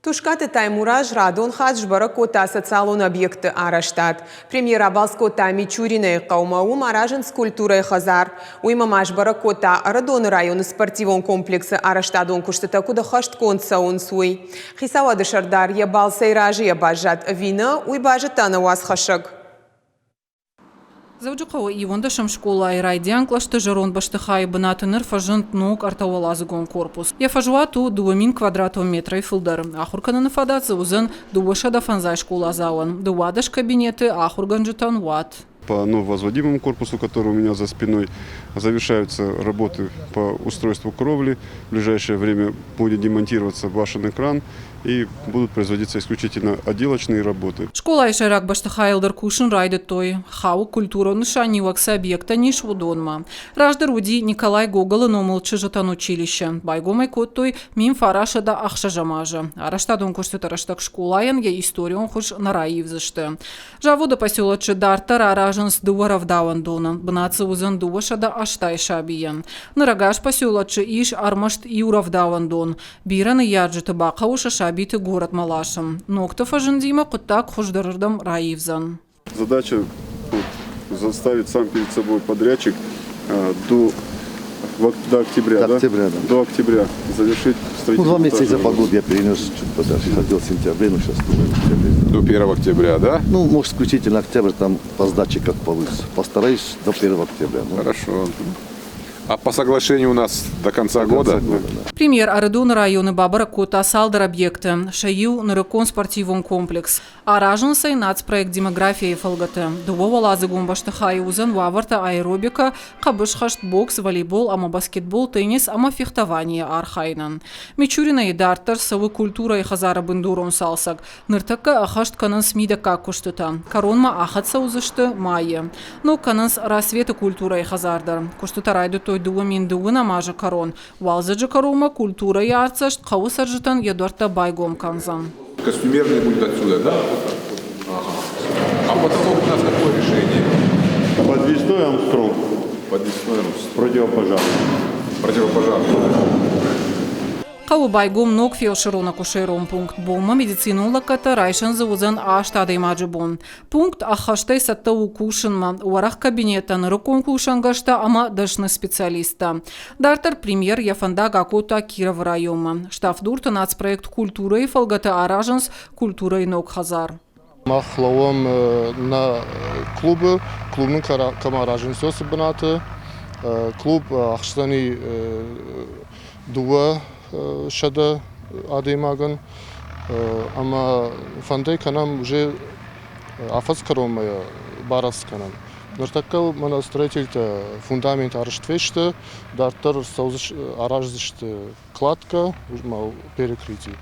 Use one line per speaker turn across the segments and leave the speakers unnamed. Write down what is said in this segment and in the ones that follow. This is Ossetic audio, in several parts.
Тускъаты Таймураз радон хатт сбӕрӕг кодта социалон объектты арӕзтад. Премьер абалц кодта Мичуринӕйы хъӕумӕ, уым аразынц культурӕйы хӕдзар. Уыимӕ ма сбӕрӕг кодта Ӕрыдоны районы спортивон комплексы арӕзтадон куыстытӕ куыд ӕххӕстгонд цӕуынц, уый. Хицауады сӕрдар йӕ балцӕй разыйӕ баззад ӕви нӕ, уый базыдта нӕ уацхӕссӕг.
Дзӕуджыхъӕуы иуӕндӕсӕм скъолайы райдиан кълӕсты зӕронд бӕстыхайы бынаты ныр фӕзынд ног ӕртӕуӕладзыгон корпус. Йӕ фӕзуат у 2000 квадратон метрӕй фылдӕр. Ахуыр кӕныны фадат дзы уыдзӕн 250 скъоладзауӕн, 12 кабинеты, ахуыргӕнджытӕн уат.
По нововозводимому корпусу, который у меня за спиной, завершаются работы по устройству кровли. В ближайшее время будет демонтироваться башенный кран и будут производиться исключительно отделочные работы.
Скъолайы сӕйраг бӕстыхайыл дӕр кусын райдыдтой. Хауы культурон нысаниуӕг цы объекттӕн ис, уыдонмӕ. Раздӕр уыди Николай Гоголы номыл чызджытӕн училище. Байгом ӕй кодтой 1906 азы. Арӕзтадон куыстыты рӕстӕг скъолайӕн йӕ историон хуыз нӕ раивдзысты. Заводы поселочы дарддӕр аразынц дыууӕ рӕвдауӕндоны. Бынат дзы уыдзӕн 280 сабийӕн. Ныр ӕгас поселочы ис ӕрмӕст иу рӕвдауӕндон. Бирӕ ныййарджыты бахъӕуы сӕ сабиты горӕтмӕ ласын. Ногты фӕзындимӕ хъуыддаг хуыздӕрырдӕм раивдзӕн.
Задача вот, заставить сам перед собой подрядчик до, до октября, до октября, да? До октября завершить строительство.
Ну, 2 месяца из-за погоды я перенес чуть подальше. Хотел в сентябре, но сейчас думаю, в октябре.
До 1 октября, да?
Ну, может, исключительно октябрь, там по сдаче как получится. Постараюсь до 1 октября. Ну.
Хорошо. А по соглашению у нас до конца года?
До конца года, да.
Премьер Ӕрыдоны районы бабӕрӕг кодта цалдӕр объекты. Сӕ иу нырыккон спортивон комплекс. Аразынц ӕй нацпроект «Демография-йы фӕлгӕты. Дыууӕуӕладзыгон бӕстыхайы уыдзӕн уавӕртӕ аэробикӕ, хъӕбысхӕст, бокс, волейбол ӕмӕ баскетбол, теннис ӕмӕ фехтованийы архайынӕн. Мичуринойы дарддӕр цӕуы культурӕйы хӕдзары бындурон цалцӕг. Ныртӕккӕ ӕххӕст кӕнынц мидӕггаг куыстытӕ. Кӕронмӕ ахӕццӕ уыдзысты майы. Ног кӕнынц Рассветы культурӕйы хӕдзар дӕр. Куыстытӕ райдыдтой 2009 азы кӕрон. Уалдзӕджы кӕронмӕ культурӕйы артдзӕст хъӕуы цӕрджытӕн йӕ дуӕрттӕ байгом кӕндзӕн.
Костюмерный будет отсюда, да? Ага. А потолок у нас какое решение?
Подвесной Армстронг.
Подвесной Армстронг.
Противопожарный.
Противопожарный.
Хъӕуы байгом ног фелсырон-акушерон пункт. Бонмӕ медицинон лӕггӕдтӕ райсӕн дзы уыдзӕн аст адӕймаджы бон. Пункт ӕххӕстӕй цӕттӕ у кусынмӕ, уӕрӕх кабинеттӕ, нырыккон кусӕнгӕрзтӕ ӕмӕ дӕсны специалисттӕ. Дарддӕр премьер йӕ фӕндаг акодта Кировы районмӕ. Ставдурты нацпроект «Культурӕйы» фӕлгӕты аразынц культурӕйы ног хӕдзар.
Мах лӕууӕм нӕ клубы, клуб нын кӕм аразынц, уыцы бынаты. Клуб ахсдзӕни 200 адӕймагӕн ӕмӕ фӕндӕй кӕнӕм уже афӕдз кӕронмӕ барӕвдз кӕнӕм. Ныртӕккӕ мӕнӕ строительтӕ фундамент арӕзт фесты, дарддӕр араздзысты кладка, перекрытие.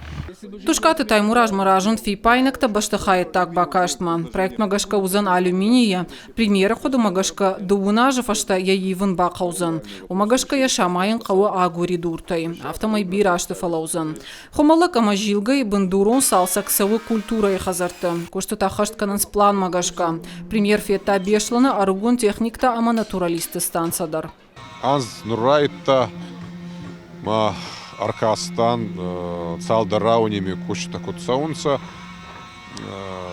Тускъаты Таймуразмӕ разынд фиппаинӕгтӕ бӕстыхайы ӕддаг бакастмӕ. Проектмӕ гӕсгӕ уыдзӕн алюминийӕ. Премьеры хъуыдымӕ гӕсгӕ, дыууын азы фӕстӕ йӕ ивын бахъӕудзӕн. Уымӕ гӕсгӕ йӕ самайын хъӕуы агуыридуртӕй. Афтӕмӕй бирӕ азты фӕлӕудзӕн. Хуымӕллӕг ӕмӕ Зилгӕйы бындурон цалцӕг цӕуы культурӕйы хӕдзӕртты. Куыстытӕ ӕххӕст кӕнынц планмӕ гӕсгӕ. Премьер федта Беслӕны ӕрыгон техниктӕ ӕмӕ натуралистты станцӕ дӕр.
Анз нур райдта ма ӕркастан цалдӕр рауӕнеми куститӕ куд цӕунцӕ,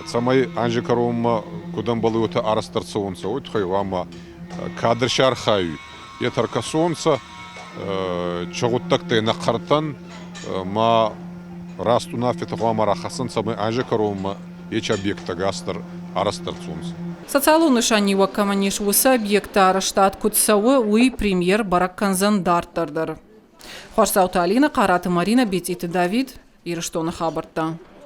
цӕмӕй анзи кӕронмӕ куд ӕмбӕлуй, уотӕ арӕзт ӕрцӕуонцӕ, уой туххӕй гъӕуама кадр си архайуй. Етӕ ӕркӕсонцӕ, ци гъуддӕгтӕй нӕ хъӕртӕн ма раст унаффитӕ гъӕуама рахӕссӕн, цӕмӕй анзи кӕронмӕ ечи объекттӕ ӕгасдӕр арӕзт ӕрцӕуонцӕ.
Социалон нысаниуӕг кӕмӕн ис, уыцы объектты арӕзтад куыд цӕуы, уый премьер бӕрӕг кӕндзӕн дарддӕр дӕр. Хуасдзауты Алинӕ, Хъараты Маринӕ, Бетъиты Давид, Ирыстоны хабӕрттӕ.